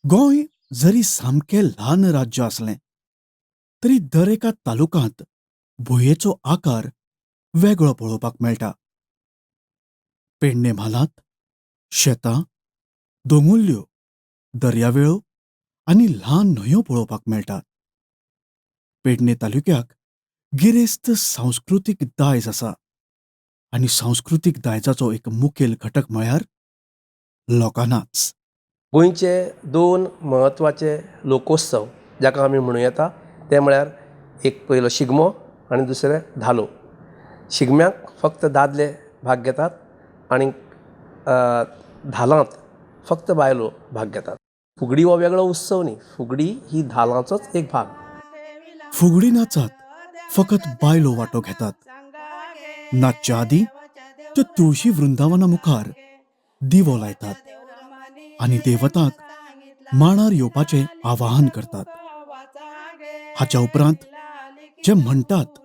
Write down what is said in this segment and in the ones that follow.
गोंय जरी सामकें ल्हान राज्य आसलें तरी दर एका तालुकांत भुंयेचो आकार वेगळो पळोवपाक मेळटा. पेडणे म्हालांत शेतां, दोंगुल्ल्यो, दर्यावेळो आनी ल्हान न्हंयो पळोवपाक मेळटात. पेडणे तालुक्याक गिरेस्त सांस्कृतीक दायज आसा आनी सांस्कृतीक दायजाचो एक मुखेल घटक म्हळ्यार लोकांनाच. गोंयचे दोन म्हत्वाचे लोकोत्सव जाका आमी म्हणूं येता ते म्हळ्यार एक पयलो शिगमो आनी दुसरें धालो. शिगम्याक फक्त दादले भाग घेतात आनी धालांत फक्त बायलो भाग घेतात. फुगडी हो वेगळो उत्सव न्ही, फुगडी ही धालांचोच एक भाग. फुगडी नाचात फकत बायलो वांटो घेतात. नाचच्या आदीं त्यो तुळशी वृंदावना मुखार दिवो लायतात आनी देवताक मांडार येवपाचें आवाहन करतात. हाच्या उपरांत जे म्हणटात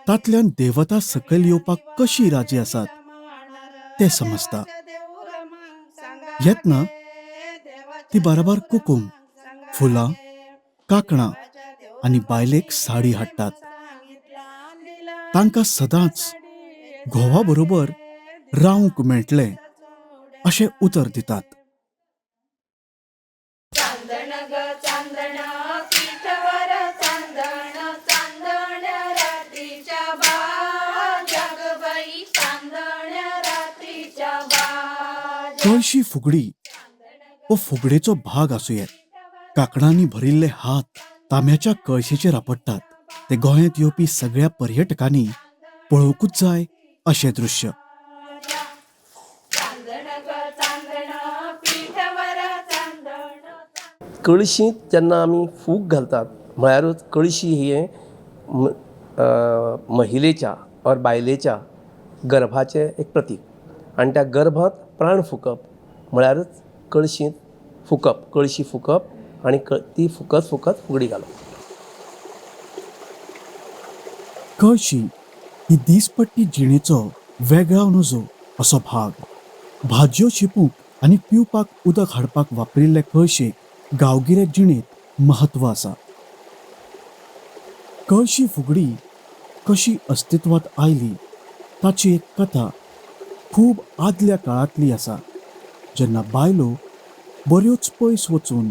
तांतल्यान देवता सकयल येवपाक कशी राजी आसात तें समजता. येतना ती बाराबार कुकूम, फुलां, कांकणां आनी बायलेक साडी हाडटात. तांकां सदांच घोवा बरोबर रावंक मेळटलें अशें उतर दितात. चांदण ग चांदण पीठवर चांदण चांदण रात्रीच्या बाजा ग बाई चांदण रात्रीच्या बाजा. कळशी फुगडी हो फुगडेचो भाग आसूं येत. कांकणांनी भरिल्ले हात तांब्याच्या कळशेचेर आपडटात. ते गोंयांत येवपी सगळ्या पर्यटकांनी पळोवंकूच जाय अशें दृश्य. चांदण ग चांदण पीठवर चांदण. कळशींत जेन्ना आमी फूग घालतात म्हळ्यारूच कळशी ही महिलेच्या ऑर बायलेच्या गर्भाचें एक प्रतीक आनी त्या गर्भांत प्राण फुकप म्हळ्यारूच कळशींत फुकप, कळशी फुकप आनी ती फुकत फुकत फुगडी घालप. कळशी ही दीसपट्टी जिणेचो वेगळाव नजो असो भाग. भाजयो शिपूंक आनी पिवपाक उदक हाडपाक वापरिल्ले कळशेक गांवगिरे जिणेंत म्हत्व आसा. कळशी फुगडी कशी अस्तित्वांत आयली ताची एक कथा खूब आदल्या काळांतली आसा, जेन्ना बायलो बऱ्योच पयस वचून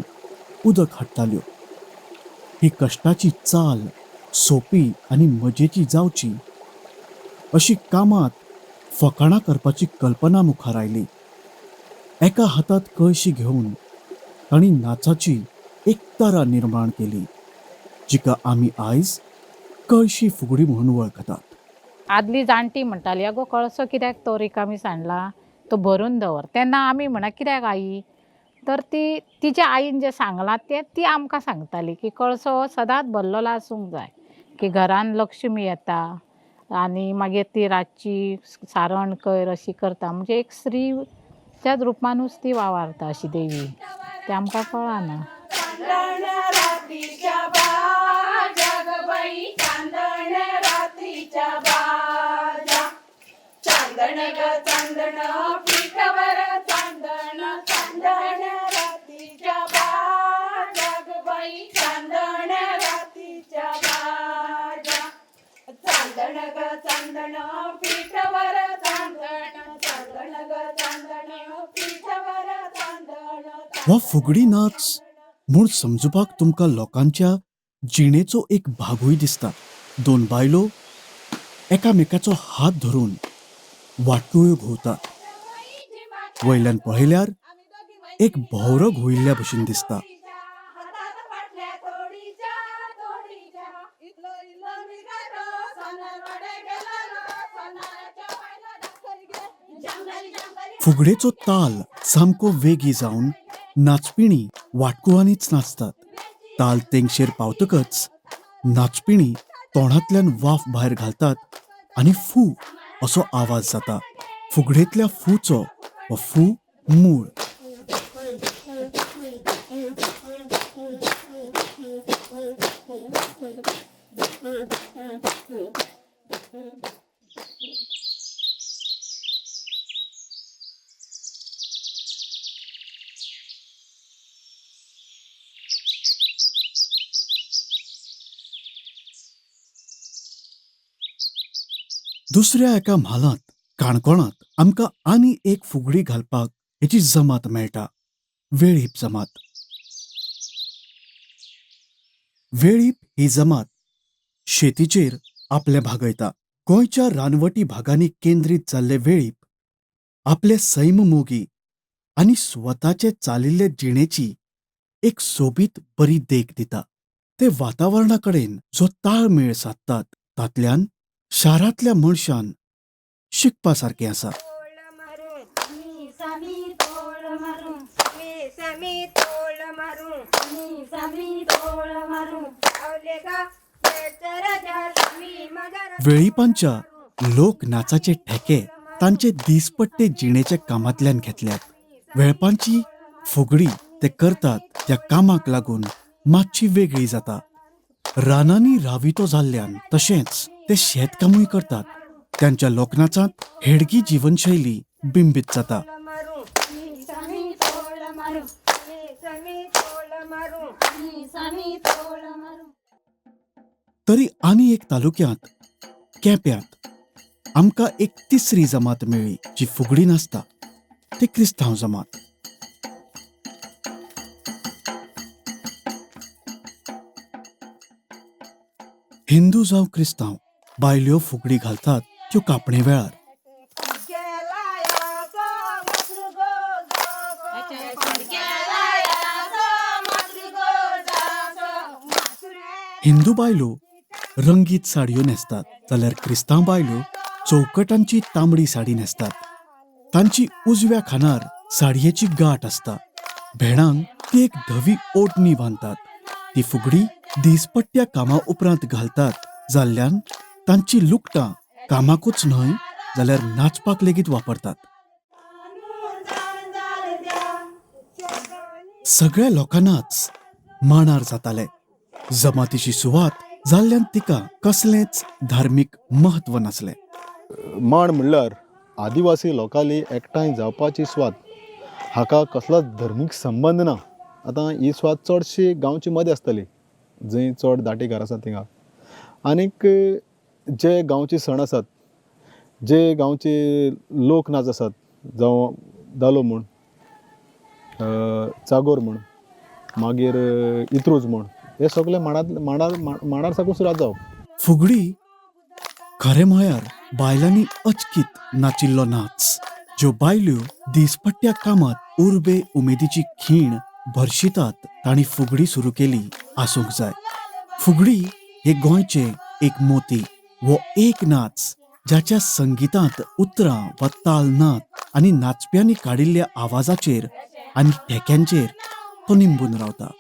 उदक हाडटाल्यो. ही कश्टाची चाल सोंपी आनी मजेची जावची अशी कामांत फकाणां करपाची कल्पना मुखार आयली. एका हातांत कळशी घेवन तांणी नाचाची एक तरा निर्माण केली, जिका आमी आयज कळशी फुगडी म्हणून वळखतात. आदली जाणटी म्हणटाली, अगो कळसो कित्याक तो रिकामी सांडला, तो भरून दवर. तेन्ना आमी म्हणा कित्याक आई, तर ती तिच्या आईन जें सांगलां तें ती आमकां सांगताली की कळसो हो सदांच भरलेलो आसूंक जाय, की घरान लक्ष्मी येता आनी मागीर ती रातची सारण कयर अशी करता, म्हणजे एक स्त्री त्याच रुपानूच ती वावरता अशी देवी, तें आमकां कळना. चांदण रात्रीच्या बाजा ग बाई चांदण रात्रीच्या बाजा. चांदण ग चांदण पीठवर चांदण चांदण रात्रीच्या बाजा ग बाई चांदण रात्रीच्या बाजा. चांदण ग चांदण पीठवर चांदण चांदण ग चांदण पीठवर चांदण. हो फुगडी नाच म्हूण समजुपाक तुमकां लोकांच्या जिणेचो एक भागूय दिसता. दोन बायलो एकामेकाचो हात धरून वाटकुळ्यो घुंवतात. वयल्यान पळयल्यार एक भोंवरो घुंविल्ल्या भशेन दिसता. फुगडेचो ताल सामको वेगी जावन नाचपिणी वाटकुळांनीच नाचतात. ताल तेंगशेर पावतकच नाचपिणी तोंडांतल्यान वाफ भायर घालतात आनी फू असो आवाज जाता. फुगडेंतल्या फूचो हो फू मूळ. दुसऱ्या एका म्हालांत काणकोणांत आमकां आनी एक फुगडी घालपाक हेची जमात मेळटा, वेळीप जमात. वेळीप ही जमात शेतीचेर आपलें भागयता. गोंयच्या रानवटी भागांनी केंद्रीत जाल्ले वेळीप आपले सैममोगी आनी स्वताचे चालिल्ले जिणेची एक सोबीत बरी देख दिता. ते वातावरणा कडेन जो ताळमेळ सादतात तांतल्यान शारांतल्या मनशान शिकपा सारकें आसा. वेळीपांच्या लोकनाचाचे ठेके तांचे दिसपट्टे जिणेच्या कामांतल्यान घेतल्यात. वेळपांची फुगडी ते करतात त्या कामाक लागून मातशी वेगळी जाता. रानांनी रावितो जाल्ल्यान तशेंच ते शेतकामूय करतात. त्यांच्या लोकनाचांत हेडगी जीवनशैली बिंबीत जाता. तरी आनी एक तालुक्यांत केप्यांत आमकां एक तिसरी जमात मेळ्ळी जी फुगडी नाचता, ती क्रिस्तांव जमात. हिंदू जावं क्रिस्तांव बायल्यो फुगडी घालतात त्यो कापणे वेळार. हिंदू बायलो रंगीत साडयो न्हेसतात जाल्यार क्रिस्तांव बायलो चौकटांची तांबडी साडी न्हेसतात. तांची उजव्या खांदार साडयेची गांठ आसता. भेणांक ती एक धवी ओडणी बांदतात. ती फुगडी दिसपट्ट्या कामा उपरांत घालतात जाल्ल्यान तांची लुगटां कामाकूच न्हय जाल्यार नाचपाक लेगीत वापरतात. सगळ्या लोकांनाच माणार जाताले. जमातीची सुवात जाल्ल्यान तिका कसलेंच धार्मीक म्हत्व नासलें. मांड म्हणल्यार आदिवासी लोकांली एकठांय जावपाची सुवात. हाका कसलोच धर्मीक संबंद ना. आतां ही सुवात चडशी गांवची मदें आसतली, जंय चड दाटी घरां आसात थिंगा. आनीक जे गांवचे सण आसात, जे गांवचे लोक नाच आसात, जावं धालो म्हूण, जागोर म्हूण, मागीर इत्रूज म्हूण, हे सगळे मांडार मांडार मांडार साकून सुरवात जावप. फुगडी खरें म्हळ्यार बायलांनी अचकीत नाचिल्लो नाच, ज्यो बायल्यो दिसपट्ट्या कामांत उर्बे उमेदीची खीण भरशितात तांणी फुगडी सुरू केली आसूंक जाय. फुगडी हे गोंयचें एक मोती. हो एक नाच ज्याच्या संगितांत उतरां वा ताल नात आनी नाचप्यांनी काडिल्ल्या आवाजाचेर आनी ठेक्यांचेर तो निंबून रावता.